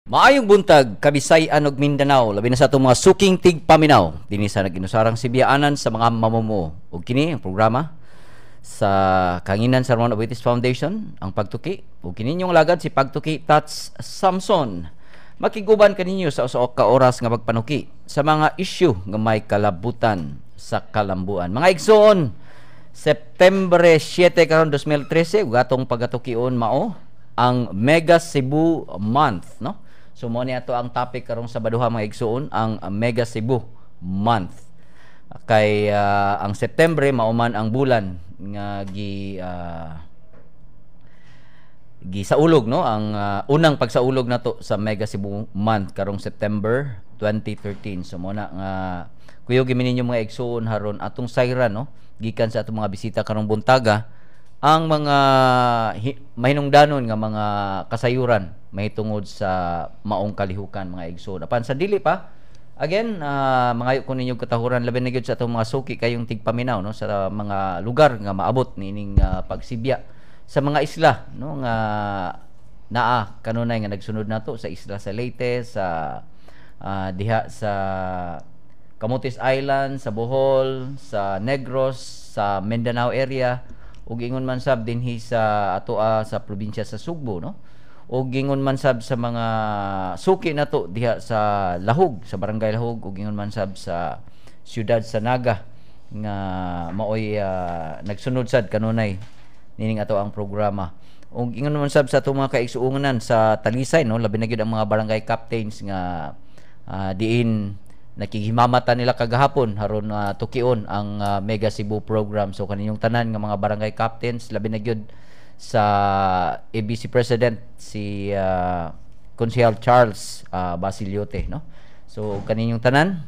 Maayong buntag, Kabisay-an ug Mindanao, labi na sa atong mga suking tigpaminaw dinhi sa nag-inusarang Sibyaanan sa mga mamumuo. Ug kini ang programa sa Kanginan sa Ramon Aboitiz Foundation, ang Pagtuki. Ug kini inyong lagad, si Pagtuki Tats Samson. Makiguban kaninyo sa usa ka oras nga pagpanuki sa mga issue nga may kalabutan sa kalambuan. Mga igsoon, September 7 karon 2013 ug atong pagatukion mao ang Mega Cebu Month, no? So mo ni ato ang topic karong Sabadoha, mga igsoon, ang Mega Cebu Month. Kay ang September mao man ang bulan nga gisaulog, no, ang unang pagsaulog nato sa Mega Cebu Month karong September 2013. So mo na nga kuyog ninyo, mga igsoon, haron atong sayran, no, gikan sa atong mga bisita karong buntaga ang mga mahinungdanon nga mga kasayuran mahitungod sa maong kalihukan, mga igsoon. Apan sa dili pa, again, mangayo ko ninyo katahuran, labi na gyud sa atong mga suki kayong tigpaminaw, no, sa mga lugar nga maabot niining pagsibya sa mga isla, no, nga naa kanunay nga nagsunod nato sa isla sa Leyte, sa diha sa Camotes Island, sa Bohol, sa Negros, sa Mindanao area, ug ingon man sab dinhi sa atoa sa probinsya sa Sugbo, no, ug ingon man sab sa mga suki nato diha sa Lahug, sa Barangay Lahug, ug ingon man sab sa siyudad sa Naga nga maoy nagsunod sad kanunay nining ato ang programa, ug ingon man sab sa atong mga kaigsuonan sa Talisay, no, labi na gyud ang mga barangay captains nga diin nakighimamatan nila kagahapon haron tukion ang Mega Cebu program. So kaninyong tanan nga mga barangay captains, labi na gyud sa ABC President, si Konsehal Charles Basiliote, no. So kaninyong tanan,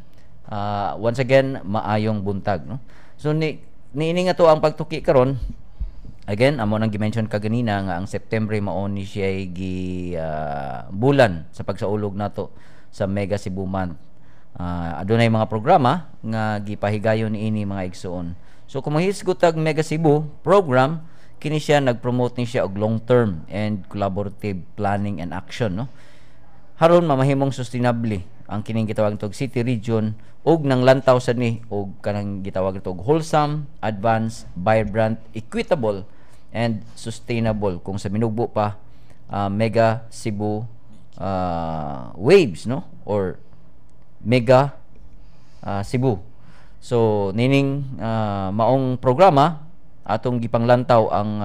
once again, maayong buntag, no. So ni niini nga to ang Pagtuki karon, again, amo nang gi-mention kaganina nga ang September mao ni siya gi bulan sa pagsaulog nato sa Mega Cebu Month. Adunay mga programa nga gipahigayon niini, mga igsoon. So kung mahisgot tag Mega Cebu program, kini siya nag-promote ni siya og long term and collaborative planning and action, no, haron mamahimong sustainably ang kining gitawag tog city region ug nang lantaw sad ni og kanang gitawag tog wholesome, advanced, vibrant, equitable and sustainable, kung sa minubo pa, Mega Cebu waves, no, or Mega Cebu. So nining maong programa atong gipanglantaw ang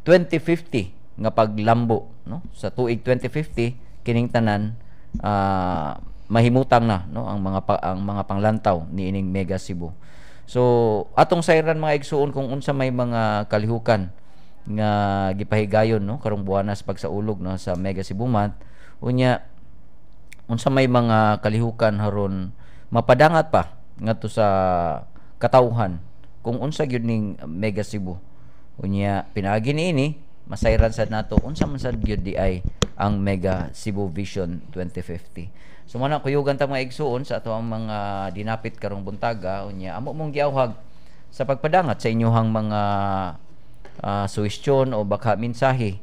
2050 nga paglambo, no, sa tuig 2050 kining tanan mahimutang na, no, ang mga panglantaw niining Mega Cebu. So atong sayran, mga igsuon, kung unsa may mga kalihukan nga gipahigayon, no, karong buwana sa pagsaulog, no, sa Mega Cebu Month. Unya unsa may mga kalihukan haron mapadangat pa ngadto sa katawhan kung unsa gyud ning Mega Cebu. Unya pinaagi niini masayran sad nato unsa man sad gyud di ay ang Mega Cebu Vision 2050. So mo na kuyugan ta, mga igsuon, sa ato ang mga dinapit karong buntaga. Unya amo mong giawhag sa pagpadangat sa inyohang mga suhestyon o baka mensahe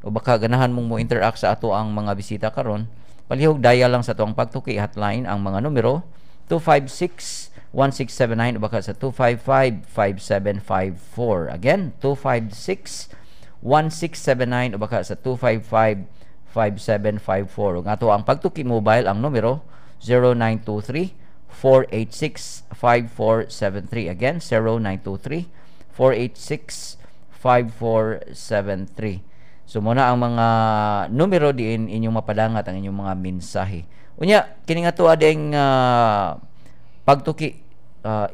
o baka ganahan mong mo interact sa ato ang mga bisita karon, palihog dial lang sa atuang Pagtuki hotline ang mga numero 256 1679 o baka sa 255 5754. Again, 256 1679 o baka sa 255 5754. Ug ato ang Pagtuki mobile, ang numero 0923 486 5473. Again, 0923 486 5473. So muna ang mga numero diin inyong mapadangat ang inyong mga mensahe. Unya kini nga tuwa ding Pagtuki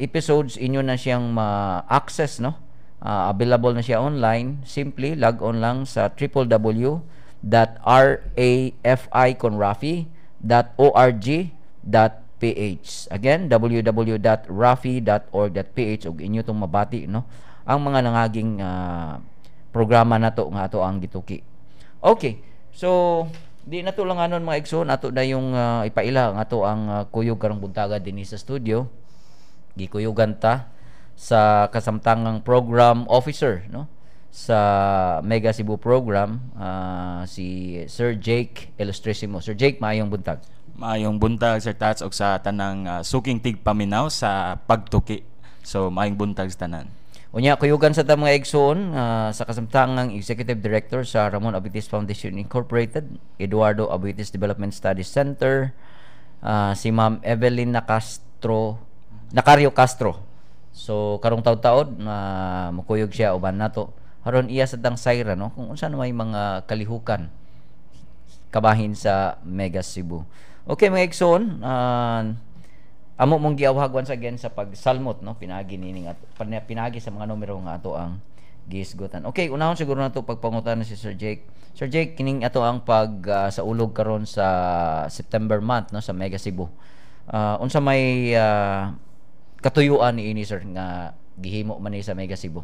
episodes inyo na siyang ma-access, no? Available na siya online. Simply log on lang sa www.raficonrafi.org.ph. Again, www.rafi.org.ph ug inyo tong mabati, no, ang mga nangaging programa nato nga ato ang gituki. Okay. So di na to lang anon, mga igsoon, ato na yung ipaila ang ato ang kuyog karong buntaga dinhi sa studio. Gikuyugan ta sa kasamtangang program officer, no, sa Mega Cebu program, si Sir Jake Ilustrisimo. Sir Jake, maayong buntag. Maayong buntag, Sir Tats, og sa tanang suking tigpaminaw sa Pagtuki. So maayong buntag sa tanan. Unya, kuyugan sa ta, mga igsoon, sa kasamtangang Executive Director sa Ramon Aboitiz Foundation Incorporated, Eduardo Aboitiz Development Studies Center, si Ma'am Evelyn Nacastro, Nacario Castro. So karong taud-taod na mukuyog siya uban nato aron iya sa tang sayra, no, kung unsa na may mga kalihukan kabahin sa Mega Cebu. Okay, mga igsoon, amo mong giawhag once again sa pagsalmot, no, pinaagi nining at pinaagi sa mga numero nga ato ang gihisgutan. Okay, unahon siguro nato pagpangutan si Sir Jake. Sir Jake, kining ato ang pag sa ulog karon sa September month, no, sa Mega Cebu. Unsa may katuyuan niini, sir, nga gihimo man ni sa Mega Cebu?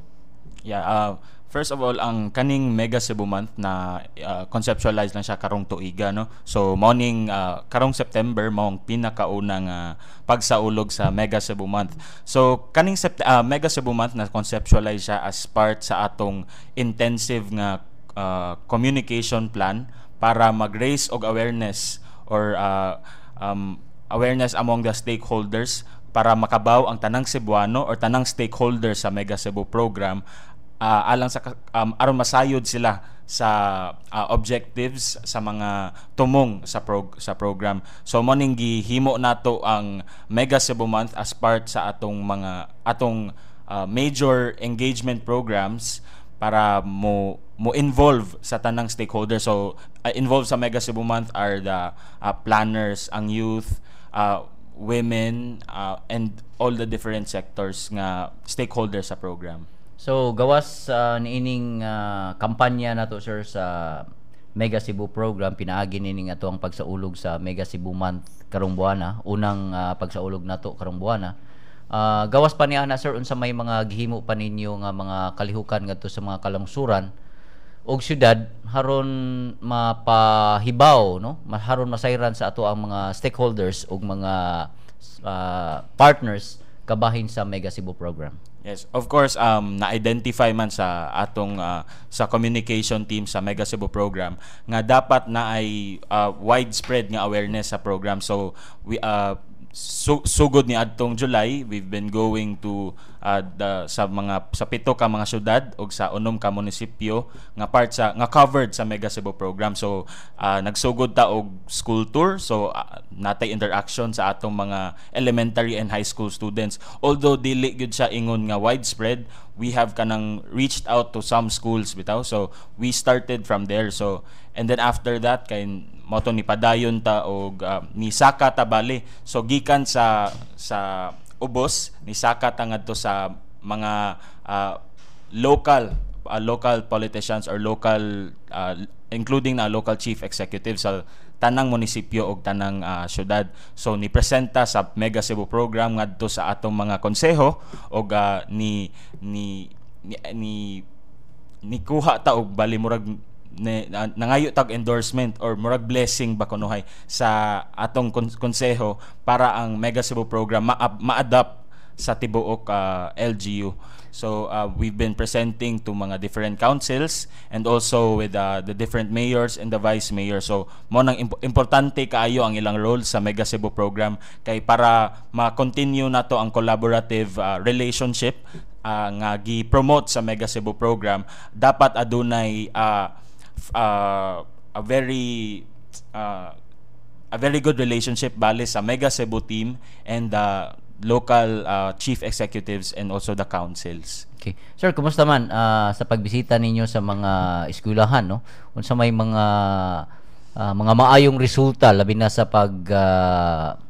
Yeah, first of all, ang kaning Mega Cebu Month na conceptualize lang siya karong tuiga, no. So morning karong September mao ang pinakaunang pagsaulog sa Mega Cebu Month. So kaning Mega Cebu Month na conceptualize siya as part sa atong intensive nga communication plan para mag-raise og awareness or awareness among the stakeholders para makabaw ang tanang Cebuano or tanang stakeholders sa Mega Cebu program alang sa aron masayod sila sa objectives sa mga tumong sa program. So mo ning gihimo nato ang Mega Cebu Month as part sa atong mga atong major engagement programs para mo involve sa tanang stakeholders. So involved sa Mega Cebu Month are the planners, ang youth, women, and all the different sectors nga stakeholders sa program. So gawas niining kampanya nato, sir, sa Mega Cebu program, pinaagi nining ato ang pagsaulog sa Mega Cebu Month karong buwana, unang pagsaulog nato karong buwana. Gawas pa niya na, sir, unsa may mga gihimo pa ninyo nga mga kalihukan ngadto sa mga kalungsuran og syudad haron mapahibaw, no, haron masayran sa ato ang mga stakeholders ug mga partners kabahin sa Mega Cebu program? Yes, of course, na-identify man sa atong sa communication team sa Mega Cebu program nga dapat na ay widespread nga awareness sa program. So we sugod ni adtong July, we've been going to the sa mga sa pito ka mga syudad ug sa unom ka munisipyo nga part sa nga covered sa Mega Cebu program. So nagsugod ta og school tour, so natay interaction sa atong mga elementary and high school students. Although dili gyud siya ingon nga widespread, we have kanang reached out to some schools bitaw. So we started from there. So and then after that, kay mo to ni padayon ta og ni saka ta bali. So gikan sa ubos, ni saka ta ngadto sa mga local politicians or local including na local chief executive sa tanang munisipyo og tanang syudad. So ni presenta sa Mega Cebu program ngadto sa atong mga konseho og ni kuha ta og bali murag nangayo tag endorsement or murag blessing ba kunuhay sa atong konseho para ang Mega Cebu program ma-adapt sa tibuok LGU. So we've been presenting to mga different councils and also with the different mayors and the vice mayor. So mo nang importante kaayo ang ilang role sa Mega Cebu program kay para ma-continue nato ang collaborative relationship nga gi-promote sa Mega Cebu program, dapat adunay a very good relationship bali sa Mega Cebu team and the local chief executives and also the councils. Okay. Sir, kumusta man sa pagbisita ninyo sa mga eskwelahan, no? Unsa may mga maayong resulta labi na sa pag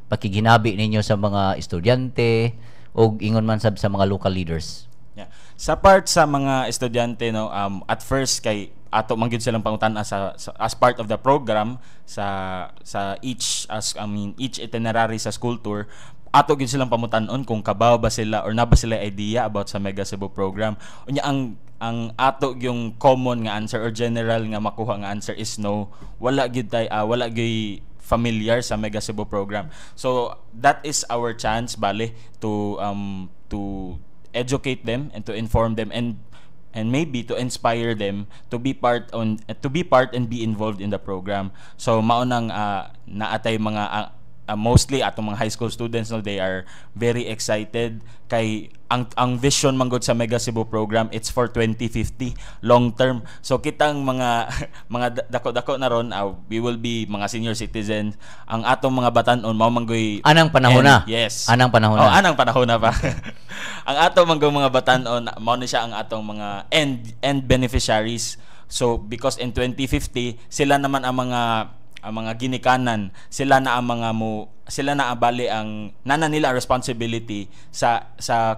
pakiginabi ninyo sa mga estudyante ug ingon man sab sa mga local leaders? Yeah. Sa part sa mga estudyante, no, at first kay ato man gyud silang pangutan-a sa as part of the program sa each as I mean each itinerary sa school tour, ato gyud silang pamutan-on kung kabaw ba sila or na ba sila idea about sa Mega Cebu program. Unya ang ato yung common nga answer or general nga makuha nga answer is no, wala gyud tay wala gyud familiar sa Mega Cebu program. So that is our chance bale to educate them and to inform them and and maybe to inspire them to be part and be involved in the program. So mao nang naatay mga mostly atong mga high school students, no, they are very excited kay ang vision man gud sa Mega Cebu program, it's for 2050, long term. So kitang mga dako-dako na ron, we will be mga senior citizens. Ang atong mga batan-on mao man guy Anang panahon na. Yes. Anang panahon Oh, na. Anang panahon na pa. Ang atong mga batan-on mao ni siya ang atong mga end beneficiaries. So because in 2050 sila naman ang mga ginikanan, sila na bali ang nana nila ang responsibility sa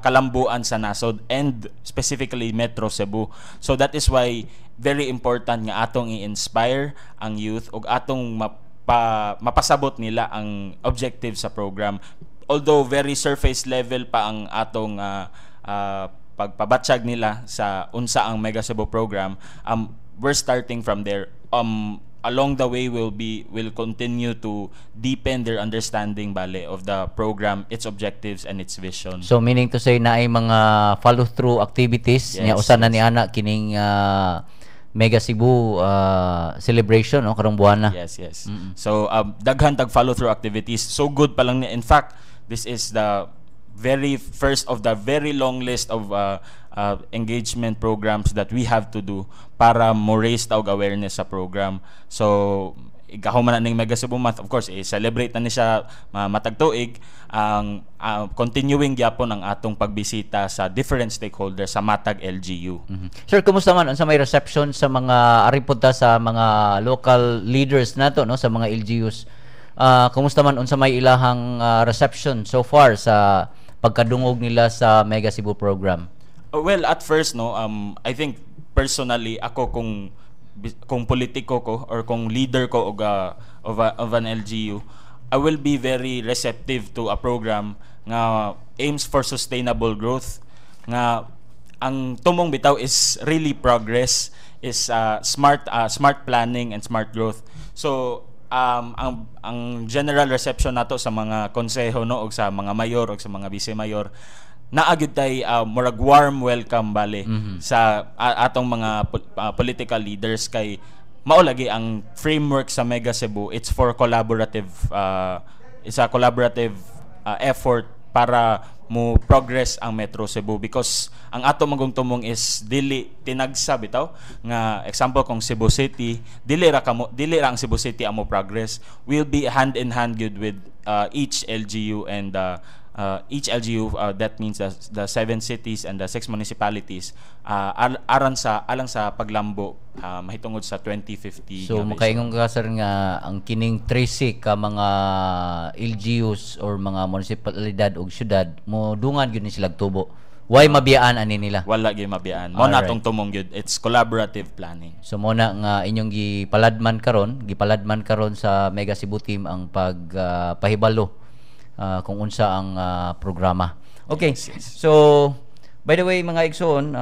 kalambuan sa nasod and specifically Metro Cebu. So that is why very important nga atong i-inspire ang youth ug atong mapasabot nila ang objective sa program. Although very surface level pa ang atong pagpabatsyag nila sa unsa ang Mega Cebu program, we're starting from there. Along the way will continue to deepen their understanding bale of the program, its objectives and its vision. So meaning to say, naay mga follow through activities niya usa na ni ana kining Mega Cebu celebration, no, karong buwan na. Yes. So daghan tag follow through activities. So good pa lang ni. In fact, this is the very first of the very long list of engagement programs that we have to do para mo raise ta og awareness sa program. So ikahuman na ning Mega Cebu Month, of course, i-celebrate na ni siya matag tuig. Ang continuing gyapon ang atong pagbisita sa different stakeholders sa matag LGU. Sir, kumusta man, unsa may reception sa mga ari pud ta sa mga local leaders nato, no, sa mga LGUs? Kumusta man, unsa may ilahang reception so far sa pagkadungog nila sa Mega Cebu program? Well, at first, no, I think personally ako, kung politiko ko or kung leader ko og of an LGU, I will be very receptive to a program nga aims for sustainable growth, nga ang tumong bitaw is really progress, is smart planning and smart growth. So ang general reception nato sa mga konseho, no, og sa mga mayor og sa mga vice mayor, naa gyud tay murag warm welcome bale sa atong mga political leaders kay mao lagi ang framework sa Mega Cebu, it's a collaborative effort para mo progress ang Metro Cebu, because ang ato magong tumong is dili tinagsa bitaw nga, example, kung Cebu City, dili ra kamo, dili ra ang Cebu City ang mo progress. Will be hand in hand gyud with each LGU and each LGU, that means the seven cities and the six municipalities, aran sa alang sa paglambo mahitungod sa 2050 So nga vision. Makaingon ka, sir, nga ang kining 13 ka mga LGUs or mga munisipalidad ug syudad mo dungan gyud ni sila tubo. Way mabiyaan ani nila? Wala gyud mabiyaan. Mo na atong tumong gyud, it's collaborative planning. So mo na nga inyong gipaladman karon sa Mega Cebu team ang pagpahibalo kung unsa ang programa. Okay. Yes. So by the way, mga igsoon,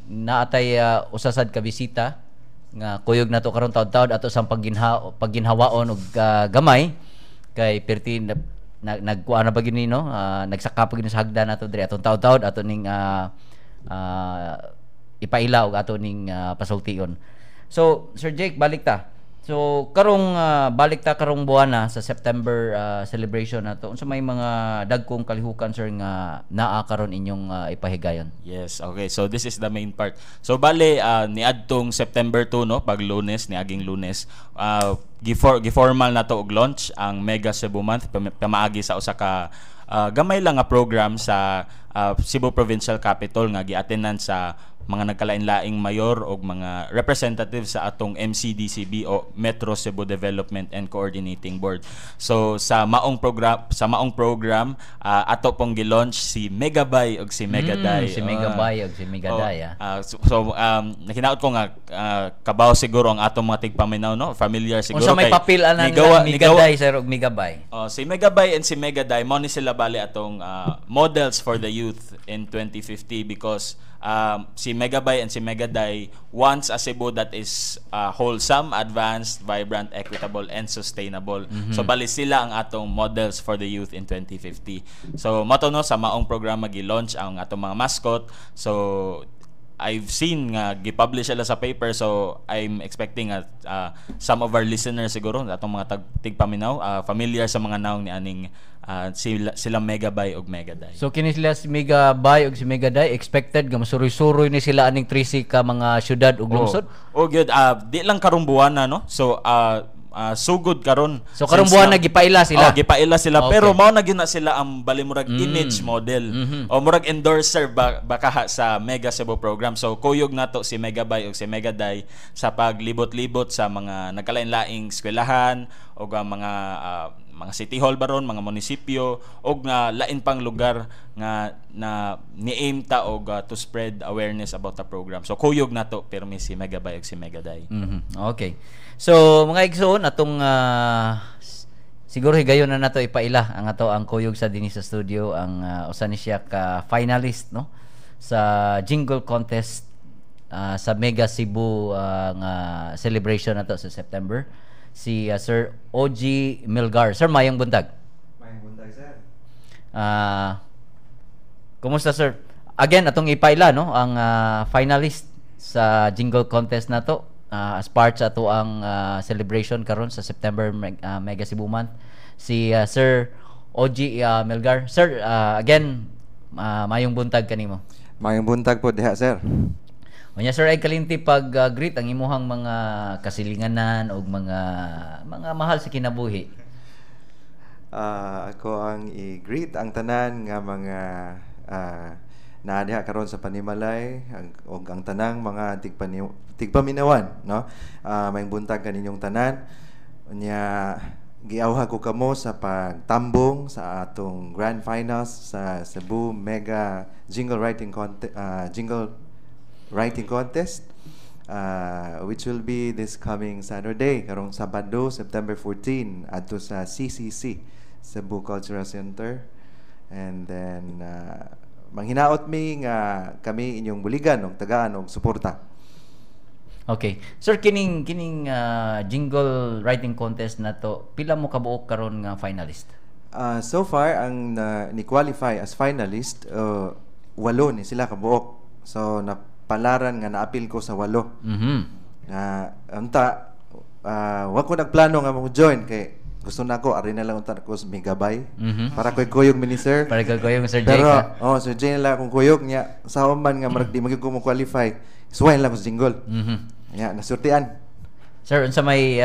naatay usa sad ka bisita nga kuyog nato karon taud-taud ato sang pagginhawaon og gamay kay perti na, nagkuan na ba gini, no, nagsaka pa gini sa hagdan nato diri atong taud-taud ato ning ipaila og ato ning pasultion. So Sir Jake, balik ta. So karong balik ta karong buwana sa September celebration nato. Unsa may mga dagkong kalihukan, sir, nga naa karon inyong ipahigayon? Yes, okay. So this is the main part. So bale niadtong September 2, no, pag Lunes, niaging Lunes, giformal na to og launch ang Mega Cebu Month pamaagi sa usa ka gamay lang nga program sa Cebu Provincial Capitol nga giatenan sa mga nagkalain-laing mayor og mga representatives sa atong MCDCB o Metro Cebu Development and Coordinating Board. So sa maong program, ato pong gi-launch si Megabay og si Megaday. Si Megabay og si Megaday, Oh, so nakinaot ko nga kabaw siguro ang atong mga tigpaminaw, no, familiar siguro Unsa may kay papel ana nila Megaday, sir, og Megabay? Oh, si Megabay and si Megaday mo ni sila bali atong models for the youth in 2050 because si Megabay and si Megaday wants a Cebu that is wholesome, advanced, vibrant, equitable and sustainable. So bali sila ang atong models for the youth in 2050. So mao to, no, sa maong programa gi-launch ang atong mga mascot. So I've seen nga gi-publish sila sa paper, so I'm expecting at some of our listeners siguro, atong mga tigpaminaw, familiar sa mga nawong ni aning sila Mega Bay ug Mega Day. So kini sila si Mega Bay ug si Mega Day, expected nga masuroy-suroy ni sila aning 13 ka mga syudad ug lungsod. Oh, good. Di lang karong buwana, no. So sugod karon. So karong buwan na gipaila sila. Oh, gipaila sila, pero mao na gyud na sila ang bali murag image model o murag endorser ba, baka sa Mega Cebu program. So kuyog nato si Mega Bay ug si Mega Day sa paglibot-libot sa mga nagkalain-laing eskwelahan o ang mga city hall baron, mga munisipyo og nga lain pang lugar nga na ni-aim ta og to spread awareness about the program. So kuyog nato pirmi si Mega Bay ug si Mega Day. Okay. So mga igsoon, atong siguro higayon na nato ipaila ang ato ang kuyog sa dinhi sa studio, ang usa ni siya ka finalist, no, sa jingle contest sa Mega Cebu nga celebration nato sa September, si Sir OG Milgar. Sir, mayong buntag. Mayong buntag, sir. Kumusta, sir? Again, atong ipaila, no, ang finalist sa jingle contest nato as part sa ato ang celebration karon sa September Mega Cebu Month, si Sir OG Melgar. Sir, again, mayong buntag kanimo. Mayong buntag po diha, sir. Unya, sir, ay kalinti pag greet ang imuhang mga kasilinganan og mga mahal sa kinabuhi. Ako ang i-greet ang tanan nga mga naa diha karon sa panimalay og ang tanang mga tigpaminawan, no. Mayong buntag kaninyong tanan. Unya, giawhag ko kamo sa pagtambong sa atong grand finals sa Cebu Mega Jingle Writing Contest, which will be this coming Saturday, karong Sabado, September 14, adto sa CCC, Cebu Cultural Center. And then manghinaot mi nga kami inyong buligan og tagaan og suporta. Okay. Sir, kining jingle writing contest na to, pila mo kabuok karon nga finalist? So far ang ni-qualify as finalist, walo ni sila kabuok. So napalaran nga naapil ko sa walo. Na unta wa ko nagplano nga mo join kay gusto na ako ari na lang unta ko sa Megabay para koy kuyog mi ni sir. Para kay kuyog Sir Jake. Pero oh, Sir Jake na lang akong kuyog niya sa man nga marag di magyud ko mo qualify. Suway lang ko sa jingle. Nya nasurtian. Sir, unsa may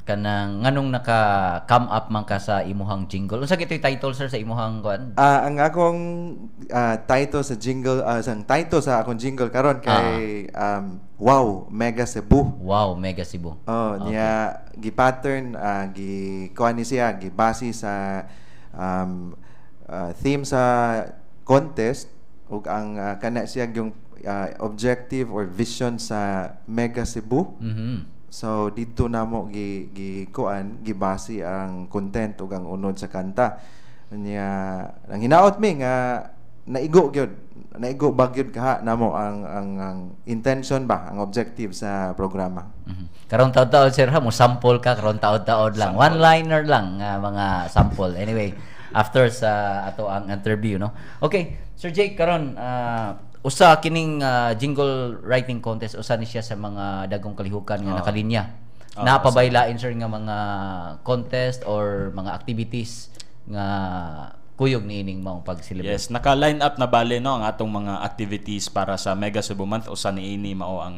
kanang nganong naka come up man ka sa imuhang jingle? Unsa gitoy title, sir, sa imuhang kuan? Ang akong title sa jingle, sa title sa akong jingle karon kay Wow Mega Cebu. Wow Mega Cebu. Oh, okay. Niya gi-pattern, gi kuan ni siya, gibase sa theme sa contest ug ang kana siya yung objective or vision sa Mega Cebu. So dito namo gi gi kuan gibase ang content ug ang unod sa kanta. Nya ang hinaot mi nga naigo gyud, naigo ba gyud kaha namo ang intention ba, ang objective sa programa. Karong taod-taod, sir, ha, mo sample ka karong taod-taod lang. One-liner lang nga mga sample. Anyway, after sa ato ang interview, no. Okay, Sir Jake, karon usa kining jingle writing contest, usa ni siya sa mga dagong kalihukan nga nakalinya. Napabaylain, sir, nga mga contest or mga activities nga kuyog niining maong pag-celebrate. Yes, naka-line up na bale, no, ang atong mga activities para sa Mega Cebu Month. Usa niini mao ang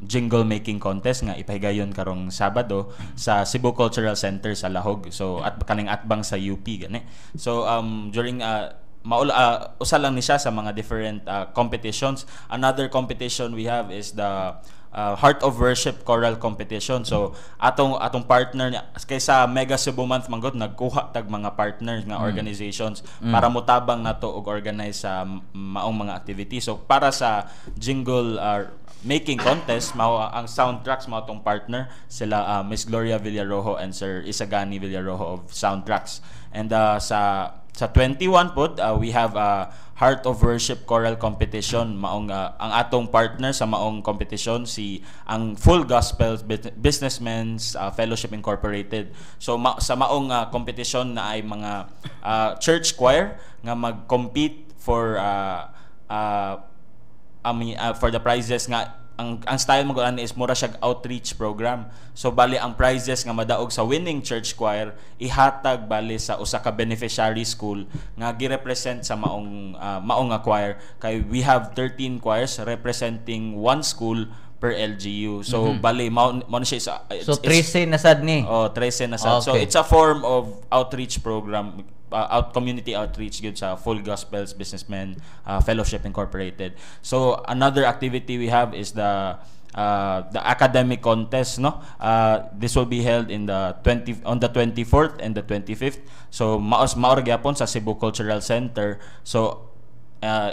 jingle making contest nga ipahigayon karong Sabado sa Cebu Cultural Center sa Lahog. So at kaning atbang sa UP gani. So during usa lang ni siya sa mga different competitions. Another competition we have is the Heart of Worship Choral Competition. So atong partner niya kaysa Mega Cebu Month manggod nagkuha tag mga partners nga organizations para motabang nato og organize sa maong mga activity. So para sa jingle making contest, mao ang Soundtracks mao tong partner sila, Miss Gloria Villarojo and Sir Isagani Villarojo of Soundtracks. And sa 21 pod, we have a Heart of Worship Choral Competition. Maong ang atong partner sa maong competition si ang Full Gospel Businessmen's Fellowship Incorporated. So sa maong competition na ay mga church choir nga mag-compete for I mean, for the prizes nga ang style mo ani is mura siya outreach program. So bali ang prizes nga madaog sa winning church choir ihatag bali sa usa ka beneficiary school nga girepresent sa maong nga choir, kay we have 13 choirs representing one school per LGU. So bali mao na siya isa, So 13 na sad ni. Oh, 13 na sad. So it's a form of outreach program, out community outreach gyud sa Full Gospels Businessmen Fellowship Incorporated. So another activity we have is the academic contest, no? This will be held in the 20 on the 24th and the 25th. So mao ra gyapon sa Cebu Cultural Center. So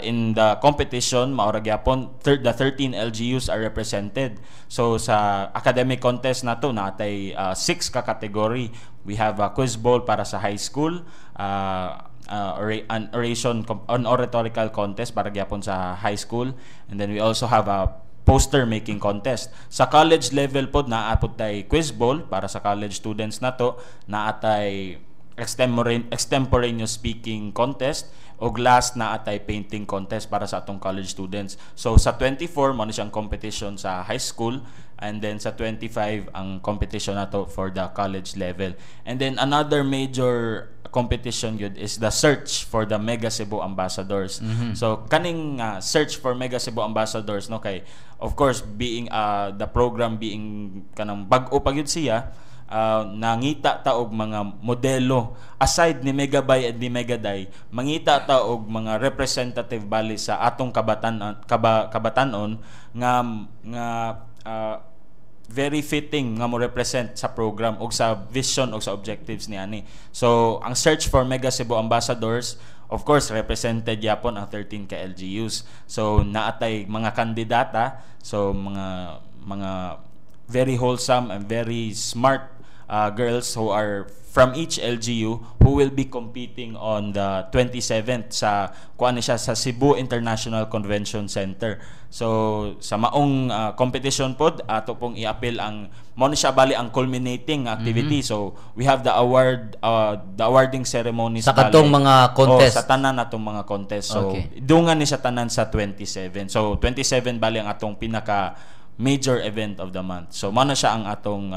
in the competition, mao ra gyapon the 13 LGUs are represented. So sa academic contest nato natay six ka category. We have a quiz bowl para sa high school, an oration an oratorical contest para gyapon sa high school, and then we also have a poster making contest. Sa college level pod naa pod tay quiz bowl para sa college students nato, naa tay extemporaneous speaking contest, og last naa tay painting contest para sa atong college students. So sa 24 mo na siyang competition sa high school, and then sa 25 ang competition nato for the college level. And then another major competition yun is the search for the Mega Cebu Ambassadors. So kaning search for Mega Cebu Ambassadors, no, kay of course being the program being kanang bag-o pa gyud siya, nangita ta og mga modelo aside ni Megabay and ni Megaday, mangita ta og mga representative bali sa atong kabatanon nga very fitting nga mo represent sa program og sa vision og sa objectives ni ani. So ang search for Mega Cebu Ambassadors, of course represented yapon ang 13 ka LGUs. So naatay mga kandidata, so mga very wholesome and very smart girls who are from each LGU who will be competing on the 27th sa kuan ni siya sa Cebu International Convention Center. So sa maong competition pod ato pong i-appeal ang mao ni siya bali ang culminating activity. So we have the awarding ceremonies Sa katong bali. Mga contest. Oh, sa tanan natong mga contest. So dungan ni siya tanan sa 27. So 27 bali ang atong pinaka major event of the month. So mao na siya ang atong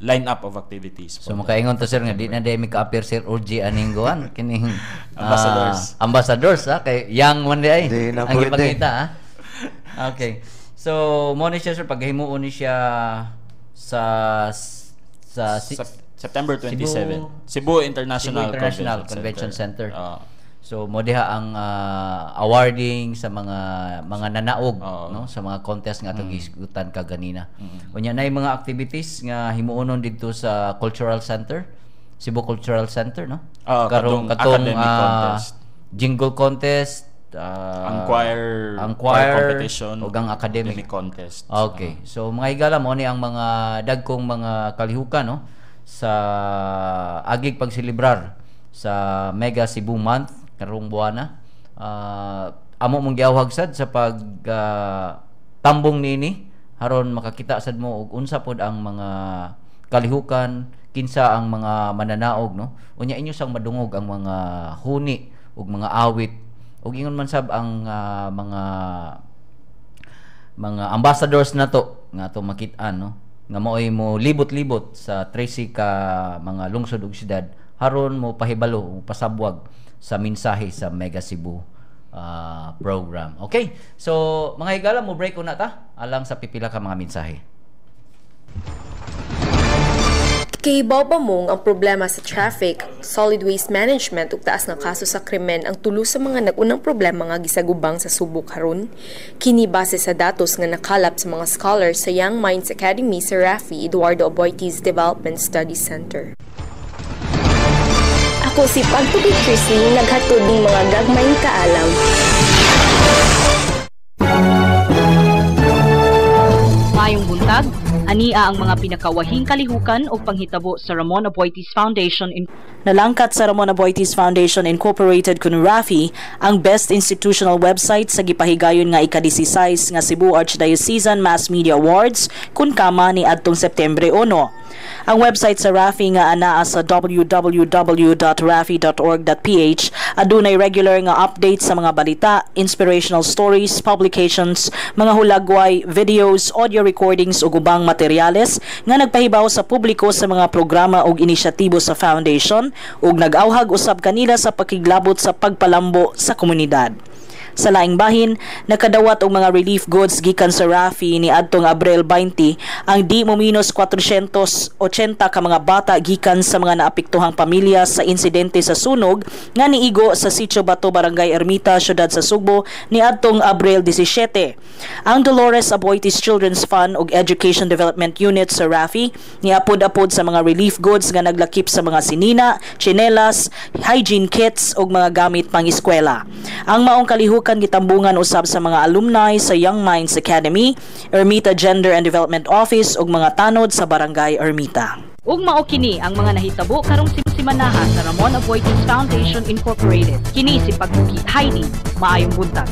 line-up of activities. So makaingon to, sir, nga di na day mi ka-appear, Sir Orgy, aning guan kining Ambassadors. Ambassadors ha, kay young man di ay. Di na ang pwede. gipangita ha. Okay. So mo ni siya, sir, paghimuon ni siya sa September 27. Cebu- Cebu International, Cebu International Convention Center. Ah. So mo diha ang awarding sa mga nanaog Oo. no, sa mga contest nga atong gisgutan kaganina. Unya na mga activities nga himuonon didto sa Cultural Center, Cebu Cultural Center, no? Oo, Karong katong academic contest. Jingle contest, ang choir, ang choir, competition, ug ang academic contest. Okay. So mga higala, mo ni ang mga dagkong mga kalihukan, no, sa agig pagselebrar sa Mega Cebu Month karong buwana. Amo mong giawhag sad sa pag tambong niini haron makakita sad mo og unsa pod ang mga kalihukan, kinsa ang mga mananaog, no. Unya inyo sang madungog ang mga huni ug mga awit ug ingon man sab ang mga ambassadors nato nga ato makit-an, no, nga maoy mo libot-libot sa 13 ka mga lungsod ug syudad haron mo pahibalo o pasabwag sa mensahe sa Mega Cebu program. Okay. So mga higala, mo break una ta alang sa pipila ka mga mensahe. Kahibaw ba mong ang problema sa traffic, solid waste management ug taas nga kaso sa krimen ang tulo sa mga nag-unang problema nga gisagubang sa Subo karon? Kini base sa datos nga nakalap sa mga scholars sa Young Minds Academy sa Rafi Eduardo Aboitiz Development Studies Center. Ako si Pagtubig Chrislyn, naghatod ng mga gagmayng kaalam. Maayong buntag, ania ang mga pinakawahing kalihukan o panghitabo sa Ramon Aboitiz Foundation in Nalangkat sa Ramon Aboitiz Foundation Incorporated kun RAFI ang Best Institutional Website sa gipahigayon nga ika-16 nga Cebu Archdiocesan Mass Media Awards kun kama ni adtong September 1. Ang website sa Rafi nga anaa sa www.rafi.org.ph adunay regular nga updates sa mga balita, inspirational stories, publications, mga hulagway, videos, audio recordings ug ubang materyales nga nagpahibaw sa publiko sa mga programa ug inisyatibo sa foundation ug nag-awhag usab kanila sa pakiglabot sa pagpalambo sa komunidad. Sa laing bahin, nakadawat og mga relief goods gikan sa Rafi ni adtong Abril 20 ang di mo minus 480 ka mga bata gikan sa mga naapektuhang pamilya sa insidente sa sunog nga niigo sa Sitio Bato, Barangay Ermita, Siyudad sa Sugbo ni adtong Abril 17. Ang Dolores Aboitiz Children's Fund ug Education Development Unit sa Rafi niapod-apod sa mga relief goods nga naglakip sa mga sinina, tsinelas, hygiene kits ug mga gamit pang eskwela. Ang maong kalihukan gitambungan usab sa mga alumni sa Young Minds Academy, Ermita Gender and Development Office ug mga tanod sa Barangay Ermita. Ug mao kini ang mga nahitabo karong simanaha sa Ramon Aboitiz Foundation Incorporated. Kini si Pagbuki Heidi. Maayong buntag.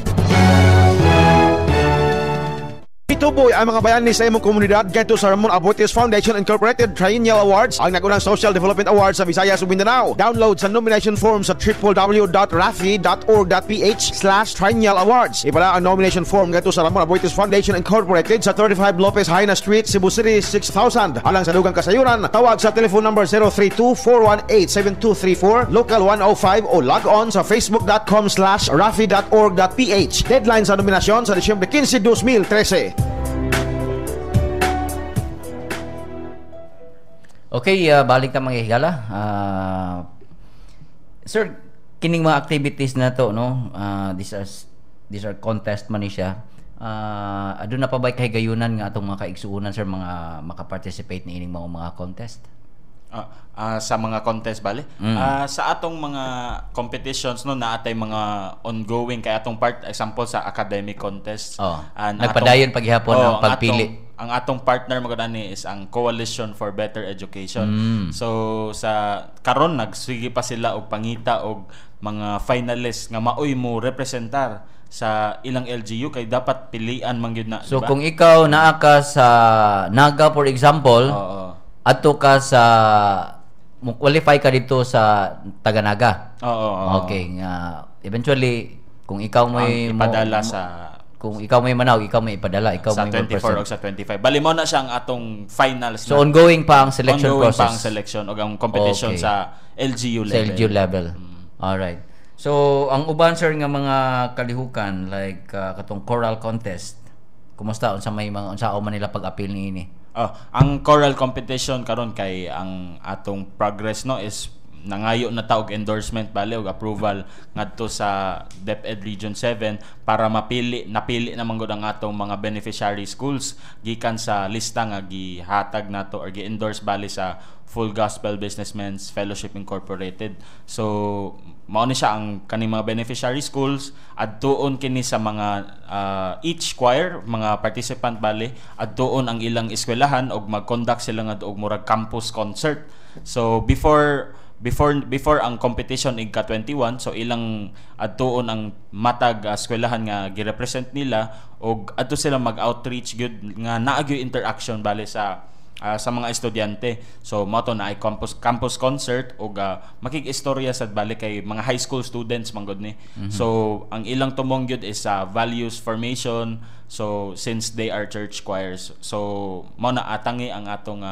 Ituboy ang mga bayani sa imong komunidad ngadto sa Ramon Aboitiz Foundation Incorporated Triennial Awards, ang nagunang Social Development Awards sa Visayas ug Mindanao. Download sa nomination form sa www.rafi.org.ph/triennialawards. Ipadala ang nomination form ngadto sa Ramon Aboitiz Foundation Incorporated sa 35 Lopez Jaena Street, Cebu City 6000. Alang sa dugang kasayuran, tawag sa telephone number 032-418-7234, local 105 o log on sa facebook.com/rafi.org.ph. Deadline sa nominasyon sa Disyembre 15, 2013. Okay, balik ta, mga higala. Sir, kining mga activities na to, no? These are contest man ni siya. Aduna pa ba kahigayunan nga atong mga kaigsuonan, sir, mga makaparticipate ni ining mga contest? Sa mga contest bale? Sa atong mga competitions, no, naatay mga ongoing kay atong part, example sa academic contest. Oh. Nagpadayon paghihapon ang pagpili. Ang atong partner magud ani is ang Coalition for Better Education. So sa karon nagsige pa sila og pangita og mga finalists nga maoy mo representar sa ilang LGU kay dapat pilian man gyud na, So di ba? Kung ikaw naa ka sa Naga, for example, adto ka sa mo qualify ka dito sa taga-Naga. Oo. Okay, nga eventually kung ikaw may Ang ipadala sa kung ikaw may Manaog, ikaw may ipadala, ikaw sa may 24 o sa 25. Bali mo na siya ang atong finals So na. Ongoing pa ang selection Ongoing process. pa ang selection o ang competition sa LGU sa level. LGU level. Alright. So ang uban, sir, nga mga kalihukan like katong choral contest, kumusta, unsa may mga unsa man nila pag-appeal niini? Oh, ang choral competition karon kay ang atong progress, no, is nangayo na ta og endorsement bale og approval ngadto sa DepEd Region 7 para mapili, napili naman gud ang atong mga beneficiary schools gikan sa lista nga gihatag nato or gi-endorse bale sa Full Gospel Businessmen's Fellowship Incorporated. So mao ni siya ang kaning mga beneficiary schools, adtuon kini sa mga each choir, mga participant bale, adtuon ang ilang eskwelahan og mag-conduct sila nga og murag campus concert. So before before before ang competition igka 21, so ilang adtuon ang matag eskwelahan nga girepresent nila og adto sila mag-outreach gyud nga naa gyud interaction bale sa mga estudyante. So mao to na ay campus campus concert og makig-istorya sad bale kay mga high school students man gud ni. So ang ilang tumong gyud is sa values formation. So since they are church choirs, so mao na atangi ang atong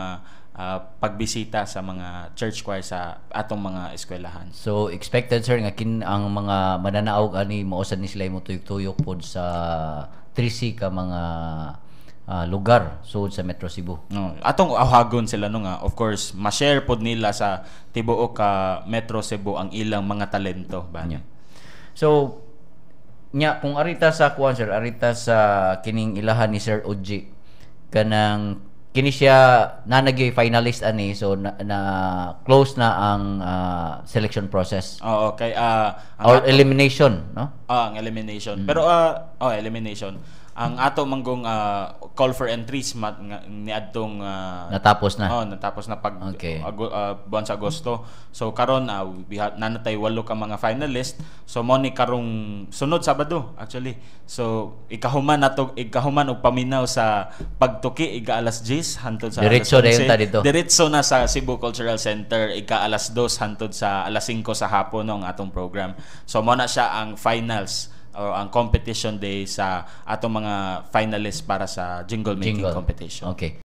pagbisita sa mga church choir sa atong mga eskwelahan. So expected, sir, nga kin ang mga mananaog ani mao sad ni sila mo tuyok-tuyok pod sa 3C ka mga lugar sud sa Metro Cebu. No, atong awhagon sila, no, nga of course ma-share pod nila sa tibuok ka Metro Cebu ang ilang mga talento ba. So nya kung arita sa kuan, sir, arita sa kining ilahan ni Sir Oji, kanang kini siya nanagyoy finalist ani, so na close na ang selection process Oo, kay ang or elimination, no? Ah, ang elimination. Pero oh, elimination. Ang ato manggong call for entries niadtong Natapos na. Oh, natapos na pag buwan sa Agosto. So karon we have naa na tay walo ka mga finalist. So mo ni karong sunod Sabado actually. So ikahuman nato, ikahuman og paminaw sa pagtuki iga alas 10 hantod sa Diretso alas dayon 11. Ta dito. Diretso na sa Cebu Cultural Center ika alas 2 hantod sa alas 5 sa hapon, no, ang atong program. So mo na siya ang finals o ang competition day sa atong mga finalists para sa jingle making Jingle. competition. Okay.